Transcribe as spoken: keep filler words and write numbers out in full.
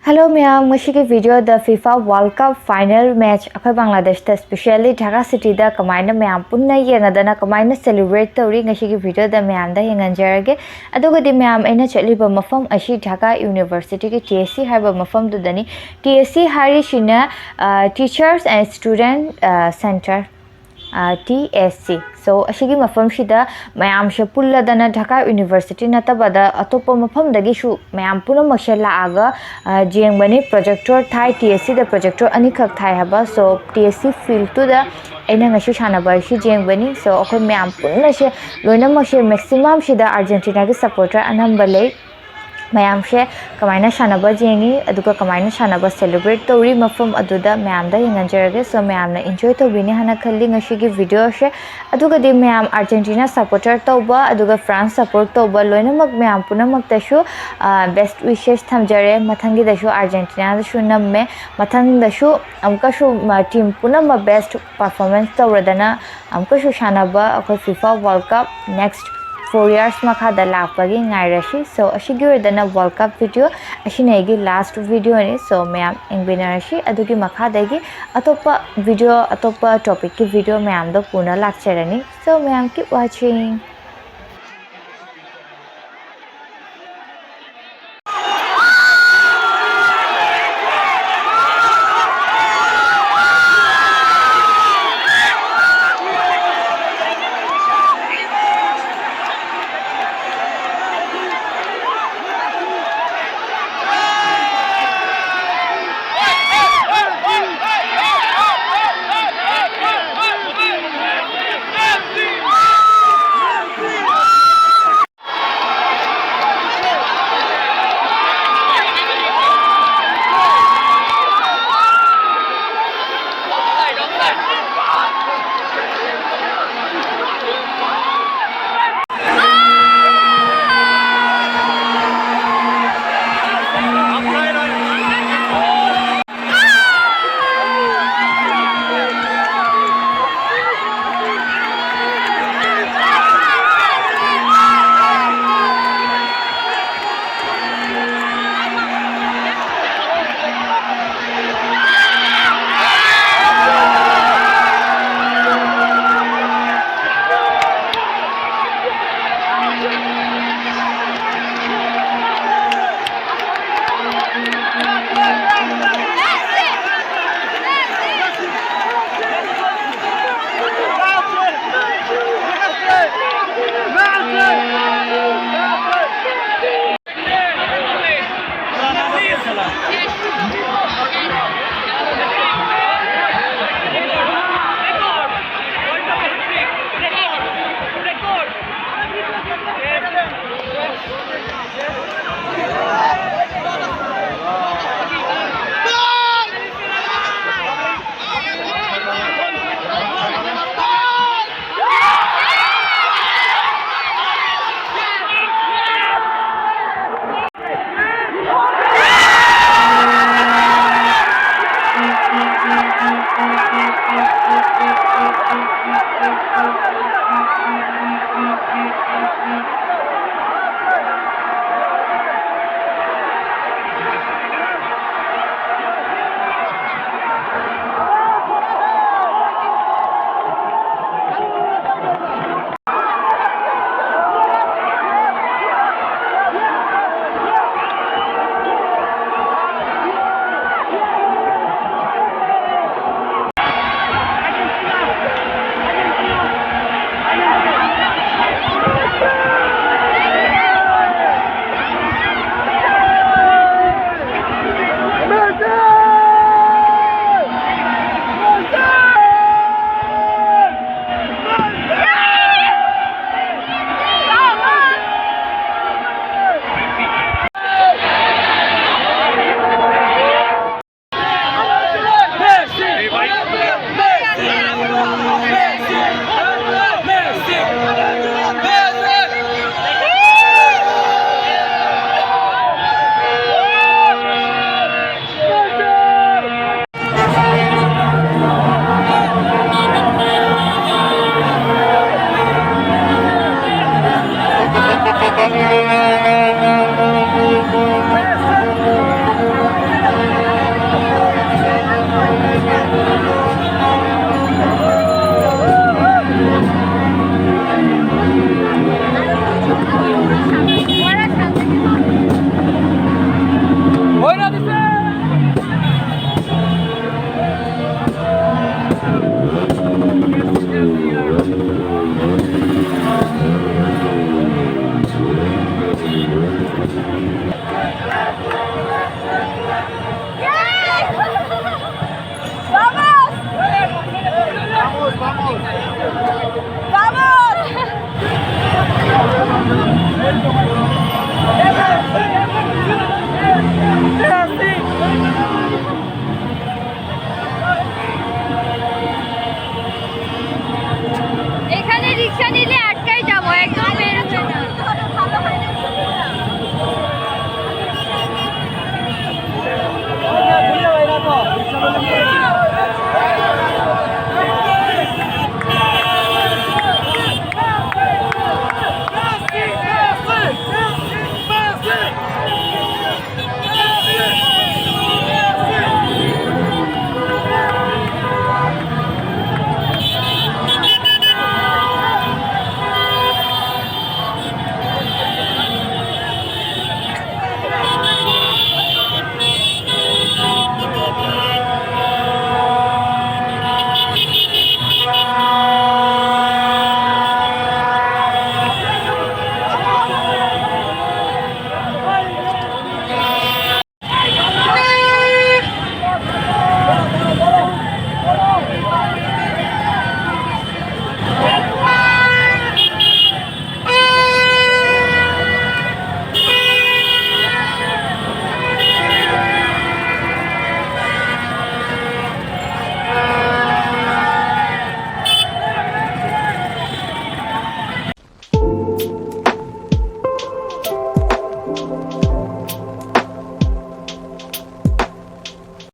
Hello ꯃꯌꯥꯝ, ꯉꯁꯤꯒꯤ video ꯗ FIFA World Cup final match ꯑꯩꯈꯣꯏ ꯕꯪꯒ꯭ꯂꯥꯗꯦꯁꯇ, specially ꯙꯥꯀꯥ city ꯗ ꯀꯃꯥꯏꯅ ꯃꯌꯥꯝ ꯄꯨꯟꯅ ꯌꯦꯡꯉꯗꯅ ꯀꯃꯥꯏꯅ celebrate ꯇꯧꯔꯤ, ꯉꯁꯤꯒꯤ video ꯗ ꯃꯌꯥꯝꯗ ꯌꯦꯡꯍꯟꯖꯔꯒꯦ꯫ ꯑꯗꯨꯒꯗꯤ ꯃꯌꯥꯝ, ꯑꯩꯅ ꯆꯠꯂꯤꯕ ꯃꯐꯝ ꯑꯁꯤ ꯙꯥꯀꯥ University ꯒꯤ T S C ꯍꯥꯏꯕ ꯃꯐꯝꯗꯨꯗꯅꯤ꯫ T S C ꯍꯥꯏꯔꯤꯁꯤꯅ, ꯑ, Teachers and Student, ꯑ, Center, ꯑ, T S C꯫ So, ꯑꯁꯤꯒꯤ ꯃꯐꯝꯁꯤꯗ ꯃꯌꯥꯝꯁꯦ ꯄꯨꯜꯂꯗꯅ ꯙꯥꯀꯥ University ꯅꯠꯇꯕꯗ ꯑꯇꯣꯞꯄ ꯃꯐꯝꯗꯒꯤꯁꯨ ꯃꯌꯥꯝ ꯄꯨꯝꯅꯃꯛꯁꯦ ꯂꯥꯛꯑꯒ, ꯑ, ꯌꯦꯡꯕꯅꯤ꯫ Projector ꯊꯥꯏ, T S C ꯗ projector ꯑꯅꯤꯈꯛ ꯊꯥꯏ ꯍꯥꯏꯕ꯫ So, T S C field ꯇꯨꯗ ꯑꯩꯅ ꯉꯁꯤ ꯁꯥꯟꯅꯕ ꯑꯁꯤ ꯌꯦꯡꯕꯅꯤ꯫ So, ꯑꯩꯈꯣꯏ ꯃꯌꯥꯝ ꯄꯨꯟꯅꯁꯦ, ꯂꯣꯏꯅꯃꯛꯁꯦ, maximum ꯁꯤꯗ Argentina ꯒꯤ supporter ꯑꯅꯝꯕ ꯂꯩ꯫ ꯃꯌꯥꯝꯁꯦ ꯀꯃꯥꯏꯅ ꯁꯥꯟꯅꯕ ꯌꯦꯡꯉꯤ, ꯑꯗꯨꯒ ꯀꯃꯥꯏꯅ ꯁꯥꯟꯅꯕ celebrate ꯇꯧꯔꯤ, ꯃꯐꯝ ꯑꯗꯨꯗ ꯃꯌꯥꯝꯗ ꯌꯦꯡꯍꯟꯖꯔꯒꯦ꯫ So, ꯃꯌꯥꯝꯅ enjoy ꯇꯧꯕꯤꯅꯤ ꯍꯥꯏꯅ ꯈꯜꯂꯤ ꯉꯁꯤꯒꯤ video ꯁꯦ꯫ ꯑꯗꯨꯒꯗꯤ ꯃꯌꯥꯝ Argentina supporter ꯇꯧꯕ, ꯑꯗꯨꯒ France support ꯇꯧꯕ ꯂꯣꯏꯅꯃꯛ, ꯃꯌꯥꯝ ꯄꯨꯝꯅꯃꯛꯇꯁꯨ, ꯑ, best wishes ꯊꯝꯖꯔꯦ꯫ ꯃꯊꯪꯒꯤꯗꯁꯨ Argentina ꯗꯁꯨ ꯅꯝꯃꯦ꯫ ꯃꯊꯪꯗꯁꯨ ꯑꯃꯨꯛꯀꯁꯨ, ꯃ-, team ꯄꯨꯝꯅꯃꯛ best performance ꯇꯧꯔꯗꯅ ꯑꯃꯨꯛꯀꯁꯨ ꯁꯥꯟꯅꯕ ꯑꯩꯈꯣꯏ FIFA World Cup next four years ꯃꯈꯥꯗ ꯂꯥꯛꯄꯒꯤ ꯉꯥꯏꯔꯁꯤ꯫ So, ꯑꯁꯤꯒꯤ ꯑꯣꯏꯗꯅ World Cup video ꯑꯁꯤꯅ ꯑꯩꯒꯤ last video ꯅꯤ꯫ So, ꯃꯌꯥꯝ ꯌꯦꯡꯕꯤꯅꯔꯁꯤ꯫ ꯑꯗꯨꯒꯤ ꯃꯈꯥꯗꯒꯤ ꯑꯇꯣꯞꯄ video, ꯑꯇꯣꯞꯄ topic ꯀꯤ video ꯃꯌꯥꯝꯗꯣ ꯄꯨꯅ ꯂꯥꯛꯆꯔꯅꯤ꯫ So, ꯃꯌꯥꯝ keep watching꯫